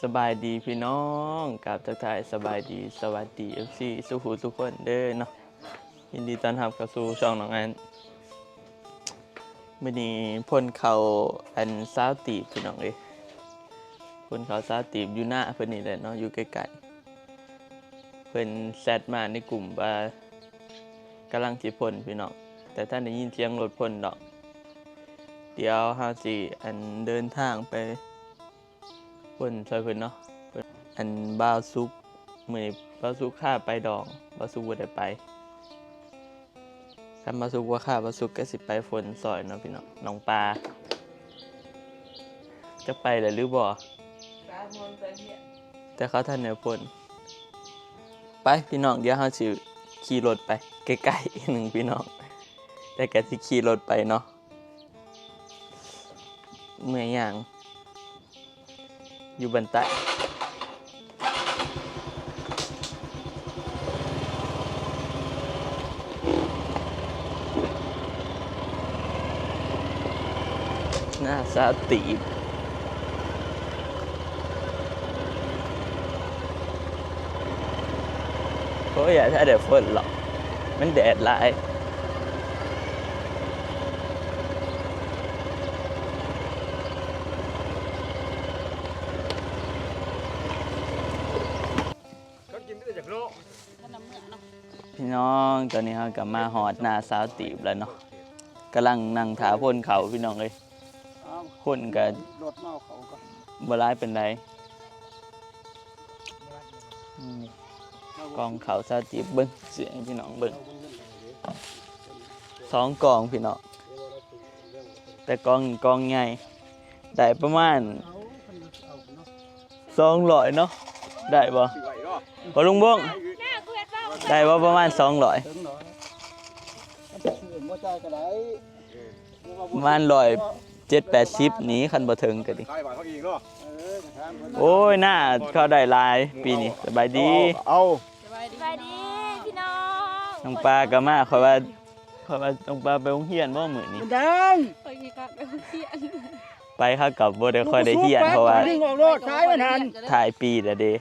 ສະບາຍດີພີ່ນ້ອງ ກາບທັກທາຍສະບາຍດີ ສະຫວັດດີ ເອັຟຊີ ສູ່ຜູ້ສູ່ຄົນເດີເນາະ. ຍິນດີຕ້ອນຮັບເຂົ້າສູ່ຊ່ອງນ້ອງອັນ. ມື້ນີ້ພົ້ນເຂົ້າອັນຊາວຕີບ ພີ່ນ້ອງເອີຍ, ພົ້ນເຂົ້າຊາວຕີບ ຢູ່ໜ້າເພິ່ນນີ້ແຫຼະເນາະ ຢູ່ໃກ້ໆ. ເພິ່ນແຊັດມາໃນກຸ່ມວ່າກຳລັງຊິພົ້ນ ພີ່ນ້ອງ, ແຕ່ທັນໄດ້ຍິນສຽງລົດພົ້ນດອກ. ດຽວເຮົາຊິອັນເດີນທາງໄປ ຝົນຊ່ອຍເພິ່ນເນາະ. ອັນບ່າວສຸກ ມື້ນີ້ບ່າວສຸກພາໄປດອງ, ບ່າວສຸກບໍ່ໄດ້ໄປ. ຄັນບ່າວສຸກບໍ່ພາ ບ່າວສຸກກໍຊິໄປຝົນຊ່ອຍເນາະພີ່ນ້ອງ. ນ້ອງປາ ຈັກໄປແລ້ວຫຼືບໍ່? ປາມ່ວນໄປຮຽນ ແຕ່ເຂົາທັນໄດ້ຝົນ. ໄປພີ່ນ້ອງ, ດຽວເຮົາຊິຂີ່ລົດໄປໃກ້ໆໜຶ່ງພີ່ນ້ອງ, ແຕ່ກໍຊິຂີ່ລົດໄປເນາະ. ເມື່ອຍຍ່າງຢູ່ບ້ານໃຕ້ ໜ້າສາວຕີບ. ໂອ້ຍ ຢ່າຖ້າແດດຝົນຫຼອກ ມັນແດດຫຼາຍ. ພີ່ນ້ອງ ຕອນນີ້ເຮົາກໍມາຮອດໜ້າສາວຕີບແລ້ວເນາະ, ກຳລັງນັ່ງຖ້າພົ້ນເຂົ້າ ພີ່ນ້ອງເອີຍ. ຄົນກໍບໍ່ຫຼາຍປານໃດ. ອືມ ກອງເຂົ້າຊາວຈີບ ເບິ່ງ ຊິໃຫ້ພີ່ນ້ອງເບິ່ງ ສອງກອງພີ່ນ້ອງ, ແຕ່ກອງນີ້ກອງໃຫຍ່ ໄດ້ປະມານສອງຮ້ອຍເນາະ. ໄດ້ບໍ່ພໍ່ລຸງບົ້ງ? ໄດ້ບໍ່ປະມານສອງຮ້ອຍ? ປະມານຮ້ອຍເຈັດແປດສິບນີ້ ຄັນບໍ່ເຖິງກໍດີ. ໂອ້ຍ ໜ້າເຂົາໄດ້ຫຼາຍປີນີ້. ສະບາຍດີ ເອົາ ສະບາຍດີພີ່ນ້ອງ. ນ້ອງປາກໍມາ. ຂ້ອຍວ່າ ຂ້ອຍວ່ານ້ອງປາໄປໂຮງຮຽນບໍ່ມື້ນີ້? ໄດ້ ຂ້ອຍຂີ້ຄາດໄປໂຮງຮຽນ. ໄປເຮົາກໍບໍ່ໄດ້ຄ່ອຍໄດ້ຮຽນ ເພາະວ່າ ດຶງອອກໂລດ ສາຍມັນຫັ້ນ ທ້າຍປີແລ້ວເດ້.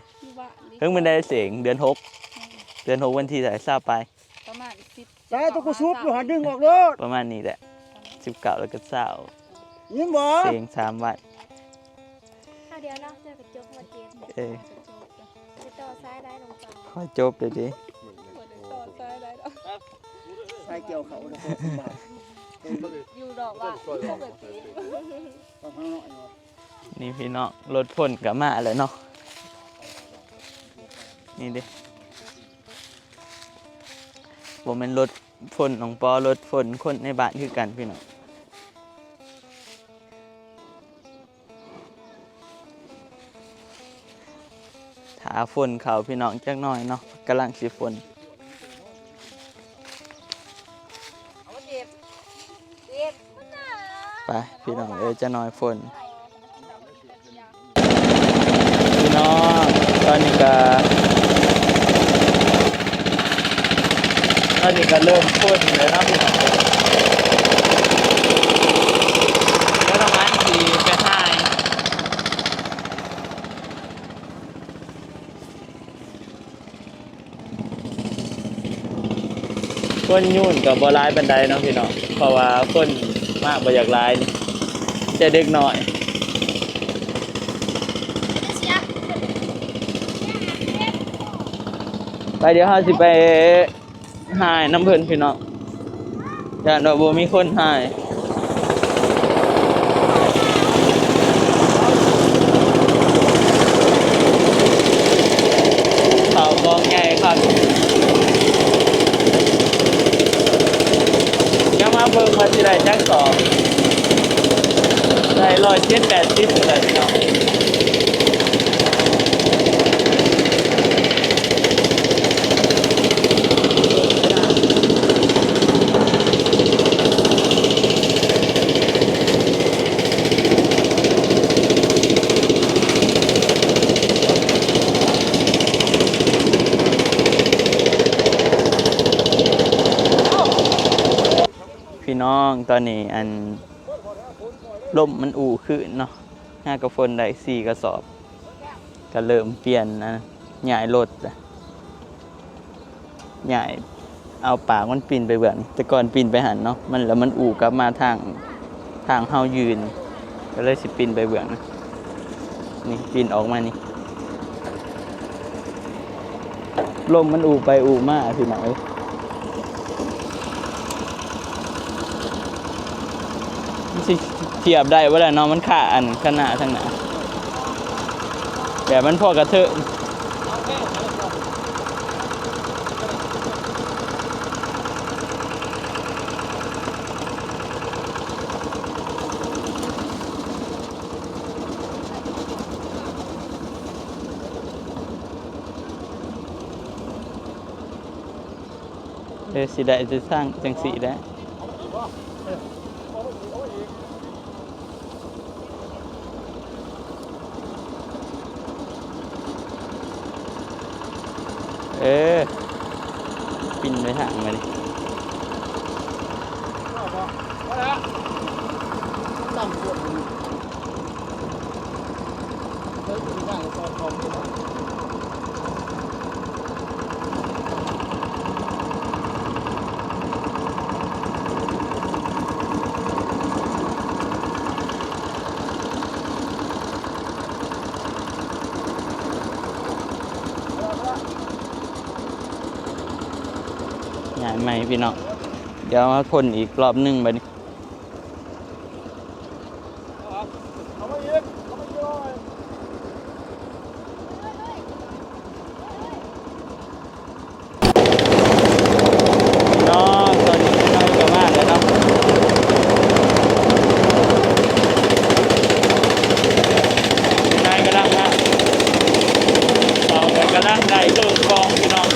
ເຖິງມື້ໃດເສັງ? ເດືອນຫົກ ເດືອນຫົກ ວັນທີເທົ່າໃດ? ຊາວປາຍ ປະມານສິບ ສາຍຕົວກູສູບຢູ່ຫັ້ນ ດຶງອອກໂລດ. ປະມານນີ້ແຫຼະ ສິບເກົ້າ ແລ້ວກໍຊາວ ຍິນບໍ່? ເສັງສາມວັນ. ເອົາ ດຽວເນາະ ເຈົ້າກໍຈົບຫົວເຈັບ. ເອີ ໄປຕໍ່ສາຍໄດ້ ນ້ອງປາ ຂ້ອຍຈົບແລ້ວເດ້. ບໍ່ໄດ້ຕໍ່ສາຍໄດ້ດອກ ສາຍກ່ຽວເຂົ້າ ຢູ່ດອກວ່າ ປົກກະຕິ. ນີ້ພີ່ນ້ອງ ລົດພົ້ນກໍມາແລ້ວເນາະ. ນີ້ເດ້ ບໍ່ແມ່ນລົດພົ້ນນ້ອງປໍ ລົດພົ້ນຄົນໃນບ້ານຄືກັນພີ່ນ້ອງ. ຖ້າຝົນເຂົ້າພີ່ນ້ອງ ຈັກໜ້ອຍເນາະ ກຳລັງຊິຝົນ. ໄປພີ່ນ້ອງເອີຍ ຈັກໜ້ອຍຝົນ. ພີ່ນ້ອງ ຕອນນີ້ກະ ຕອນນີ້ກະເລີ່ມຝົນແລ້ວເນາະພີ່ນ້ອງ. ແລ້ວກະມາຊິໄປຖ່າຍ ຄົນຍູນກໍບໍ່ຫຼາຍປານໃດເນາະພີ່ນ້ອງ ເພາະວ່າຄົນມາບໍ່ຢາກຫຼາຍ ມີແຕ່ເດັກນ້ອຍ. ໄປ ດຽວເຮົາຊິໄປ ຫາຍນຳເພິ່ນພີ່ນ້ອງ ຢ້ານວ່າບໍ່ມີຄົນຫາຍ. ເຂົ້າກອງໃຫຍ່ຄັກ ດຽວມາເບິ່ງວ່າຊິໄດ້ຈັກສອບ ໄດ້ຮ້ອຍເຈັດແປດສິບ ພຸ້ນແຫຼະພີ່ນ້ອງ. ພີ່ນ້ອງ ຕອນນີ້ອັນ ລົມມັນອູ້ຂຶ້ນເນາະ ຫາກໍຝົນໄດ້ສີ່ກະສອບ. ກໍເລີ່ມປ່ຽນ ອາ ຍ້າຍລົດລະ ຍ້າຍ ເອົາປາກມັນປິ່ນໄປເບື້ອງນີ້ ແຕ່ກ່ອນປິ່ນໄປຫັ້ນເນາະ ມັນ ແລ້ວມັນອູ່ກັບມາທາງ ທາງເຮົາຢືນ ກໍເລີຍຊິປິ່ນໄປເບື້ອງນີ້ ນີ້ປິ່ນອອກມານີ້ ລົມມັນອູ່ໄປອູ່ມາພີ່ນ້ອງເອີຍ. ມັນຊິທຽບໄດ້ບໍ່ລະເນາະ ມັນຄາອັນຄະນະທາງໜ້າ ແບບມັນພໍກະເທີງ. ເອີ ຊິໄດ້ແຕ່ທາງຈັ່ງຊີ້ແຫຼະ ເອີ ປິ່ນໄປທາງມານີ້. ຍ້າຍໃໝ່ພີ່ນ້ອງ ດຽວມາພົ່ນອີກລອບໜຶ່ງບາດນີ້. ພີ່ນ້ອງ ຕອນນີ້ນ້ອຍກໍມາແລ້ວເນາະ ນ້ອຍກຳລັງມາ ເຂົາກໍກຳລັງໄດ້ເຄື່ອງກອງພີ່ນ້ອງ.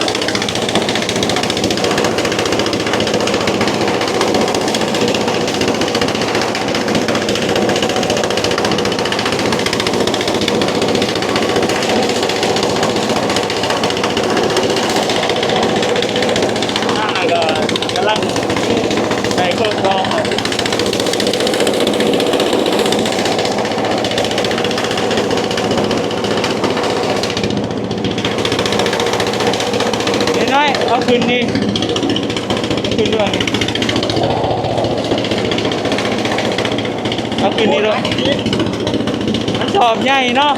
ນ້ອຍໆ ເອົາຂຶ້ນນີ້ ຂຶ້ນດ້ວຍ ເອົາຂຶ້ນນີ້ໂລດ ມັນສອບໃຫຍ່ເນາະ.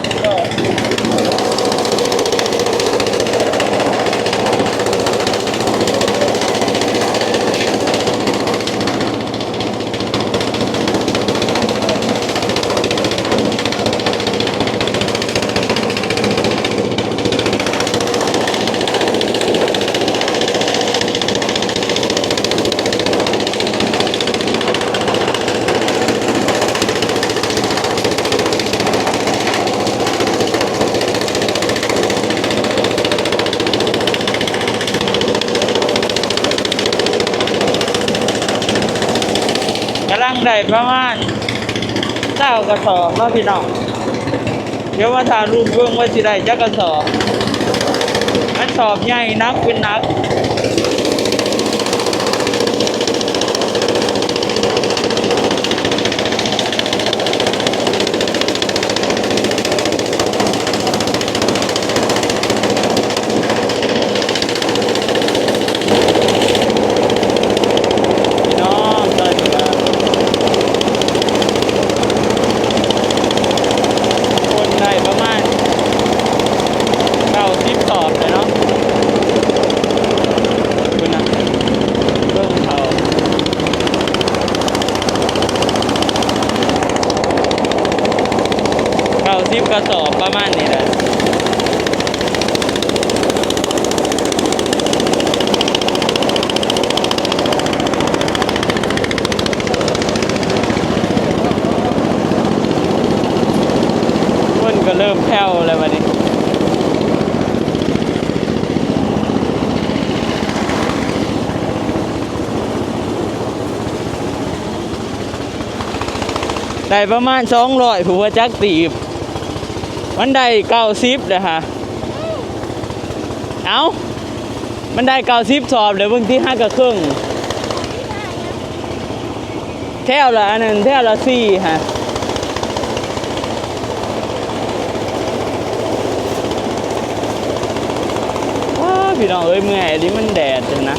ກຳລັງໄດ້ປະມານຊາວກະສອບເນາະພີ່ນ້ອງ. ດຽວມາຖ້າລຸ້ນເບິ່ງວ່າຊິໄດ້ຈັກກະສອບ. ມັນສອບໃຫຍ່ໜັກເປັນໜັກ. ພີ່ນ້ອງ ຕອນນີ້ກະຄົນໄດ້ປະມານເກົ້າສິບສອບແລ້ວເນາະ. ພຸ້ນນະ ເບິ່ງເຂົາ ເກົ້າສິບກະສອບປະມານນີ້ແຫຼະ. ຄົນກໍເລີ່ມແຜ່ວແລ້ວບັດນີ້. ໄດ້ປະມານສອງຮ້ອຍ ຜູ້ວ່າຈັກຕີບ ມັນໄດ້ເກົ້າສິບເດ້ຫາ. ເອົ້າ ມັນໄດ້ເກົ້າສິບສອບແລ້ວ ເບິ່ງຕິ ຫາກະເຄິ່ງ ແຖວລະອັນນັ້ນ ແຖວລະສີ່ຫາ. ພີ່ນ້ອງເອີຍ ເມື່ອຍອີ່ຫຼີ ມັນແດດຫັ້ນນະ.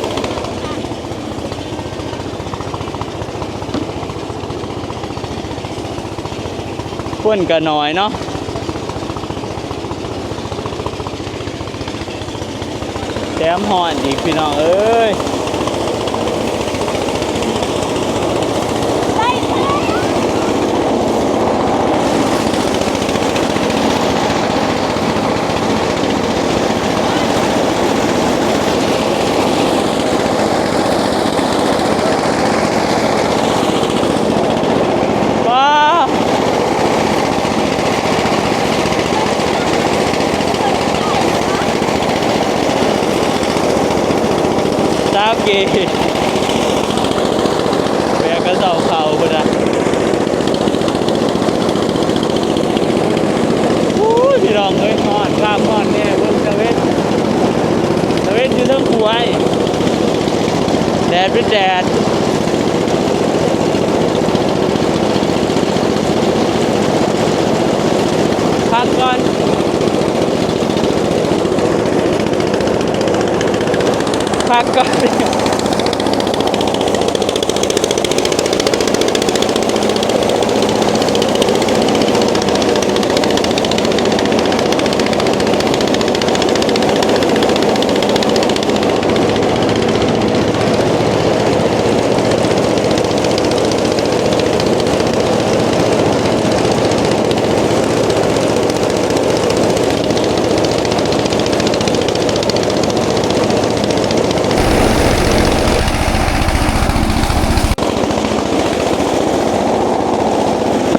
ຄົນກະໜ້ອຍເນາະ ແຖມຮ້ອນອີກ ພີ່ນ້ອງເອີຍ. ສາວເກ ແບກກະເຊົາເຂົ້າພຸ້ນນະ. ອູ້ຍ ພີ່ນ້ອງເອີຍ ຮ້ອນຄັກຮ້ອນແນ່ ເບິ່ງຕາເວັນ ຕາເວັນຢູ່ເທິງພູໄອ້ ແດດເປັນແດດ. ພັກກ່ອນ ພັກກ່ອນ. ພີ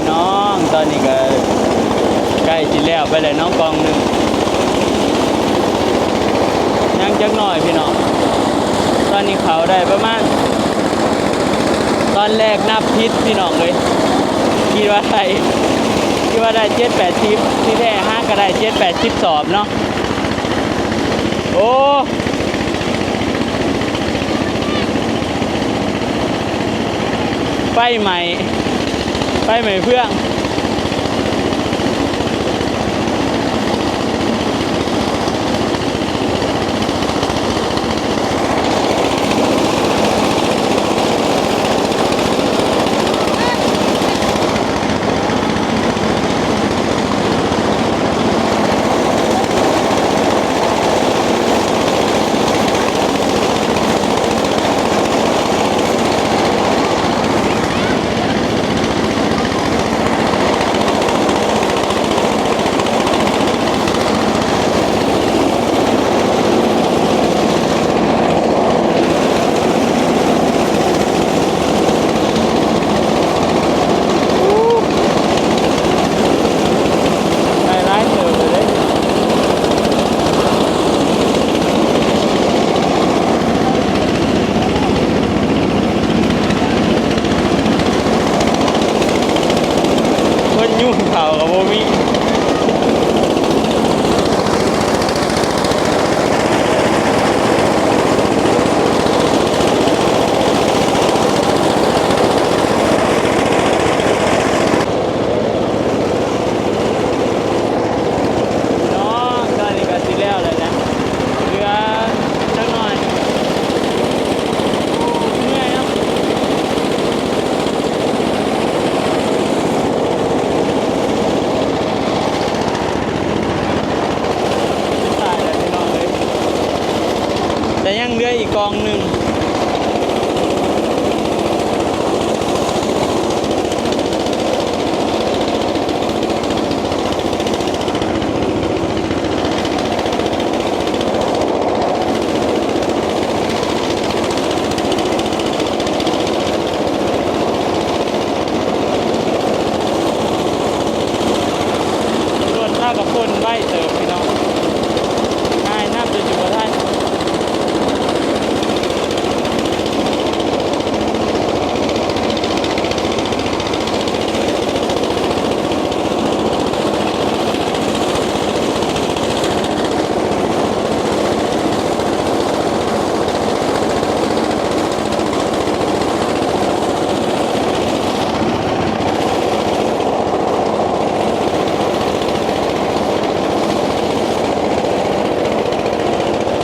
່ນ້ອງ ຕອນນີ້ກະໃກ້ຊິແລ້ວໄປແລ້ວເນາະ ກ່ອງໜຶ່ງ ຍັງຈັກໜ້ອຍພີ່ນ້ອງ. ຕອນນີ້ເຂົ້າໄດ້ປະມານ ຕອນແລກນັບຜິດພີ່ນ້ອງເອີຍ ຄິດວ່າໄດ້ ຄິດວ່າໄດ້ເຈັດແປດສິບ ທີ່ແທ້ຫາກະໄດ້ເຈັດແປດສິບສອບເນາະ. ໂອ້ ໄຟໄໝ້ ໄຟໄໝ້ເຟືອງ. ໄດ້ຫຼາຍເຕີບເລີຍເດ້ ຄົນຍູ້ເຂົ້າກະບໍ່ມີ. ພີ່ນ້ອງ ຕອນນີ້ກະຊິແລ້ວແລ້ວນະ ເຫຼືອຈັກໜ້ອຍ ເມື່ອຍເນາະ. ຕາຍແລ້ວພີ່ນ້ອງເອີຍ ແຕ່ຍັງເຫຼືອອີກກ່ອງໜຶ່ງ. ລົດລາວກະພົ່ນໄວເຕີບພີ່ນ້ອງ ຫາຍນຳຈົນຊິບໍ່ທັນ. ໂ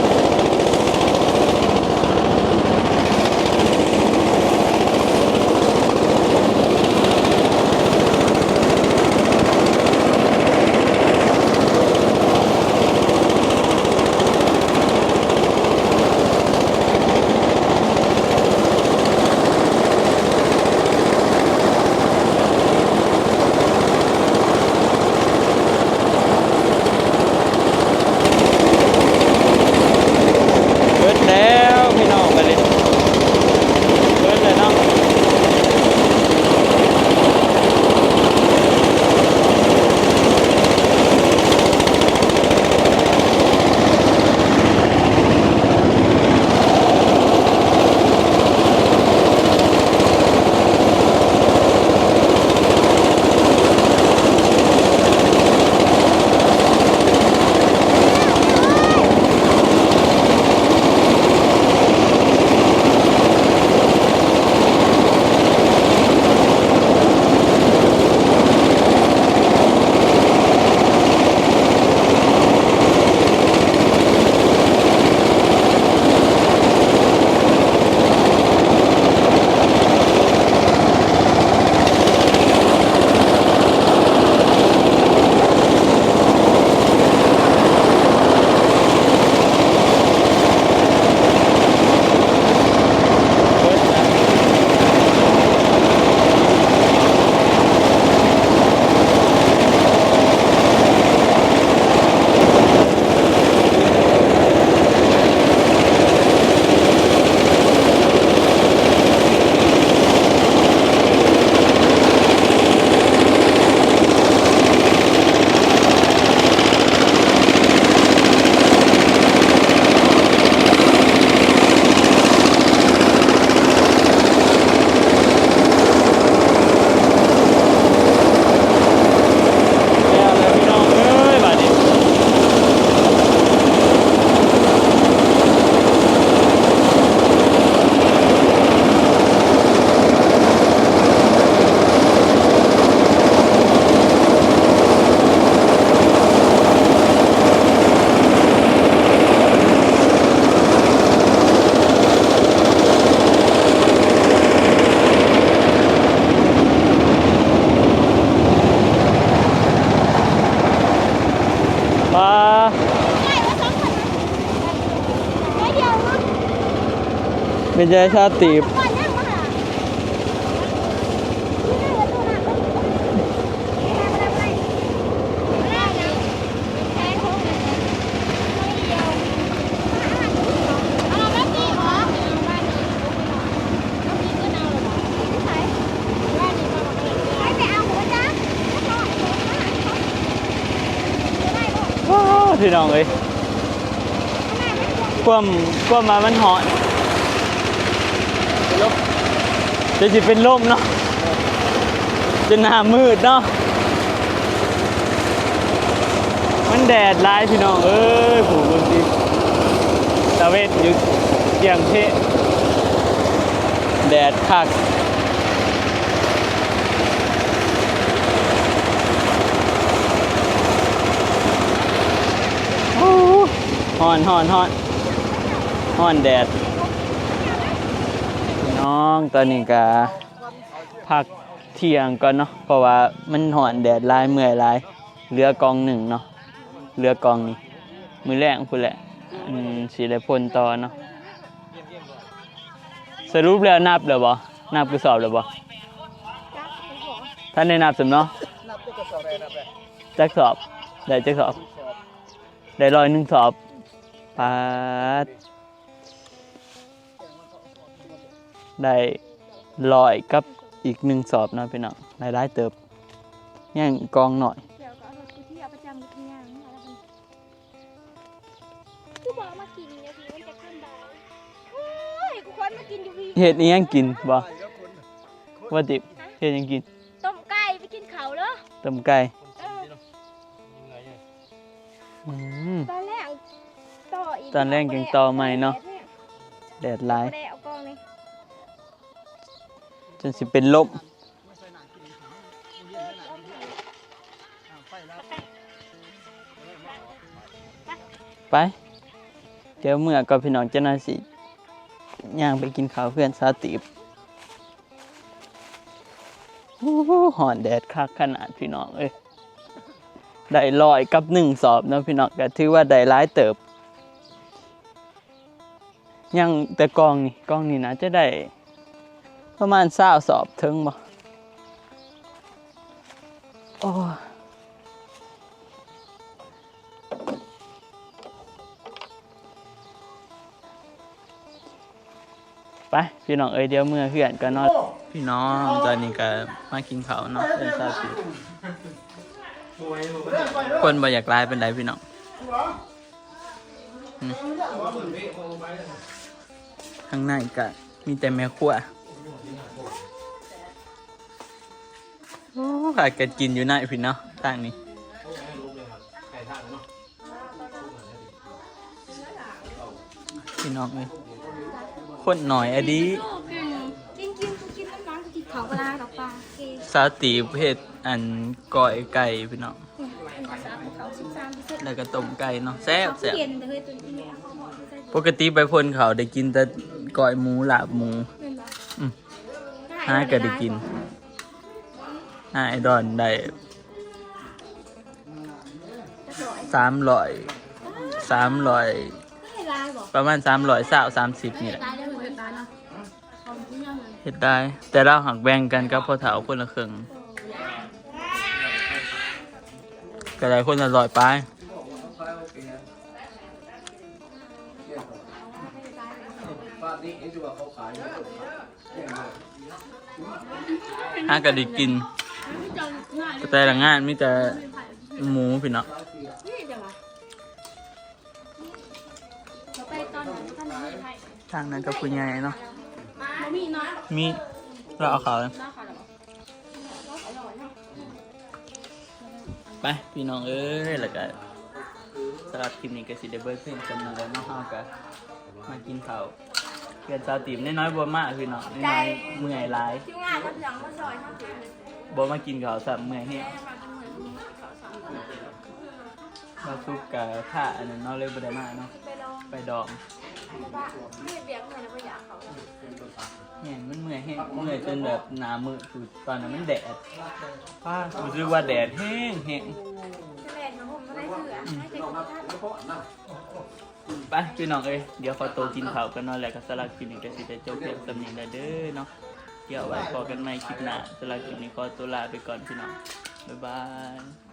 ປາ ເປັນໃຈຊາວຕີບ. ໂອ້ ພີ່ນ້ອງເອີຍ ຄວາມ ຄວາມວ່າມັນຮ້ອນ ຈົນຊິເປັນລົມເນາະ ຈົນໜ້າມືດເນາະ. ມັນແດດຫຼາຍພີ່ນ້ອງເອີຍ ຜູ້ເບິ່ງຕິ ຕາເວັນຢູ່ກຽງເພ ແດດຄັກ. ໂອ້ ຮ້ອນ ຮ້ອນ ຮ້ອນ ຮ້ອນແດດ. ພີ່ນ້ອງ ຕອນນີ້ກະພັກທ່ຽງກ່ອນເນາະ ເພາະວ່າມັນຮ້ອນແດດຫຼາຍ ເມື່ອຍຫຼາຍ. ເຫຼືອກ່ອງໜຶ່ງເນາະ ເຫຼືອກ່ອງນີ້ ມື້ແລງພຸ້ນແຫຼະ ອັນ ຊິໄດ້ພົ່ນຕໍ່ເນາະ. ສະຫຼຸບແລ້ວນັບແລ້ວບໍ່? ນັບກະສອບແລ້ວບໍ່? ທັນໄດ້ນັບຊ້ຳເນາະ. ນັບແຕ່ກະສອບໄດ້ນັບແລ້ວ. ຈັກສອບ? ໄດ້ຈັກສອບ? ໄດ້ຮ້ອຍໜຶ່ງສອບ. ປາດ ໄດ້ຮ້ອຍກັບອີກໜຶ່ງສອບເນາະພີ່ນ້ອງ ໄດ້ຫຼາຍເຕີບ. ຍັງກ່ອງໜ້ອຍ ແລ້ວກໍເອົາລົດໄປທ່ຽວປະຈຳ ໄປຍ່າງມາແລ້ວ ຄືບໍ່ເອົາມາກິນຢູ່ພີ້ ມັນຈະຄຳບາຍ. ໂອ້ຍ ກູຄວນມາກິນຢູ່ພີ້. ເຮັດອີ່ຫຍັງກິນບໍ່? ວ່າຕິ ເຮັດຫຍັງກິນ? ຕົ້ມໄກ່ ໄປກິນເຂົ້າເດີ ຕົ້ມໄກ່. ເອີ ອືມ ຕອນແລງຕໍ່ອີກ ຕອນແລງຈຶ່ງຕໍ່ໃໝ່ເນາະ. ແດດຫຼາຍ ບໍ່ໄດ້ເອົາກ່ອງນີ້ ຈົນຊິເປັນລົມ. ໄປ ດຽວເມືອກ່ອນພີ່ນ້ອງ ຈັກໜ່ອຍຊິຍ່າງໄປກິນເຂົ້າເຮືອນສາວຕີບ. ໂອ້ໂຫ ຮ້ອນແດດຄັກຂະໜາດພີ່ນ້ອງເອີຍ. ໄດ້ຮ້ອຍກັບໜຶ່ງສອບເນາະພີ່ນ້ອງ ກະຖືວ່າໄດ້ຫຼາຍເຕີບ. ຍັງແຕ່ກ່ອງນີ້ ກ່ອງນີ້ໜ້າຈະໄດ້ປະມານຊາວສອບ ເຖິງບໍ່? ໂອ້ ໄປພີ່ນ້ອງເອີຍ ດຽວເມືອເຮືອນກ່ອນເນາະ. ພີ່ນ້ອງ ຕອນນີ້ກະມາກິນເຂົ້າເນາະ ເຮືອນສາວຕີບ. ຄົນບໍ່ຢາກຫຼາຍປານໃດພີ່ນ້ອງ. ອືມ ທາງໃນກະມີແຕ່ແມ່ຄົວ. ໂອ້ ພາກັນກິນຢູ່ໃນພີ້ເນາະ ທາງນີ້ ພີ່ນ້ອງເອີຍ ຄົນໜ້ອຍອະດີ. ກິນ ກິນ ກິນ ກິນນຳກັນ ກິນເຂົ້າບໍ່ຫຼາຍດອກປາ. ສາວຕີບເຮັດອັນ ກ້ອຍໄກ່ພີ່ນ້ອງ ແລ້ວກໍຕົ້ມໄກ່ເນາະ ແຊບໆ. ປົກກະຕິໄປພົ່ນເຂົາໄດ້ກິນແຕ່ກ້ອຍໝູ ລາບໝູ. ອືມ ຫາກໍໄດ້ກິນ ຫາໄອ້ດອນໄດ້ສາມຮ້ອຍ ສາມຮ້ອຍ ປະມານສາມຮ້ອຍຊາວ ສາມສິບນີ້ແຫຼະ. ເຮັດໄດ້ ແຕ່ລາວຫາກແບ່ງກັນກັບພໍ່ເຖົ້າຄົນລະເຄິ່ງ ກໍໄດ້ຄົນລະຮ້ອຍປາຍ. ຫາກໍໄດ້ກິນ ແຕ່ລະງານມີແຕ່ໝູພີ່ນ້ອງ. ທາງນັ້ນກໍຜູ້ໃຫຍ່ເນາະ ມີ ລາວເອົາເຂົ້າ ໄປພີ່ນ້ອງເອີຍ. ແລ້ວກໍສຳລັບຄລິບນີ້ກໍຊິໄດ້ເບີດພຽງສ່ຳນີ້ແຫຼະເນາະ. ເຮົາກໍມາກິນເຂົ້າເຮືອນສາວຕີບ ນ້ອຍໆບໍ່ມາພີ່ນ້ອງ ນ້ອຍໆເມື່ອຍຫຼາຍ ທີມງານເຮົາເພິ່ນມາຊ່ອຍເຮົາ ບໍ່ມາກິນເຂົ້າຊ້ຳ ເມື່ອຍແຮງ. ມາສຸກກະຖ້າອັນນັ້ນເນາະ ເລີຍບໍ່ໄດ້ມາເນາະ ໄປດອງ ໄປດອງ ເຮັດວຽກເມື່ອຍແລ້ວບໍ່ຢາກເຂົ້າ. ແມ່ນ ມັນເມື່ອຍແຮງ ເມື່ອຍຈົນແບບໜ້າມືດ ຕອນນັ້ນມັນແດດ ປາດ ຮູ້ສຶກວ່າແດດແຮງໆ ແດດນະ ຫົ່ມບໍ່ໄດ້ເສື້ອ ອືມ ໃຫ້ແຕ່ ໄປພີ່ນ້ອງເອີຍ ດຽວຂໍໂຕກິນເຂົ້າກ່ອນເນາະ ແລ້ວກໍສຳລັບຄລິບນີ້ກໍຊິໄດ້ຈົບພຽງສ່ຳນີ້ແລ້ວເດີເນາະ. ດຽວໄວ້ພໍ້ກັນໃໝ່ຄລິບໜ້າ. ສຳລັບຄລິບນີ້ຂໍໂຕລາໄປກ່ອນພີ່ນ້ອງ ບາຍບາຍ.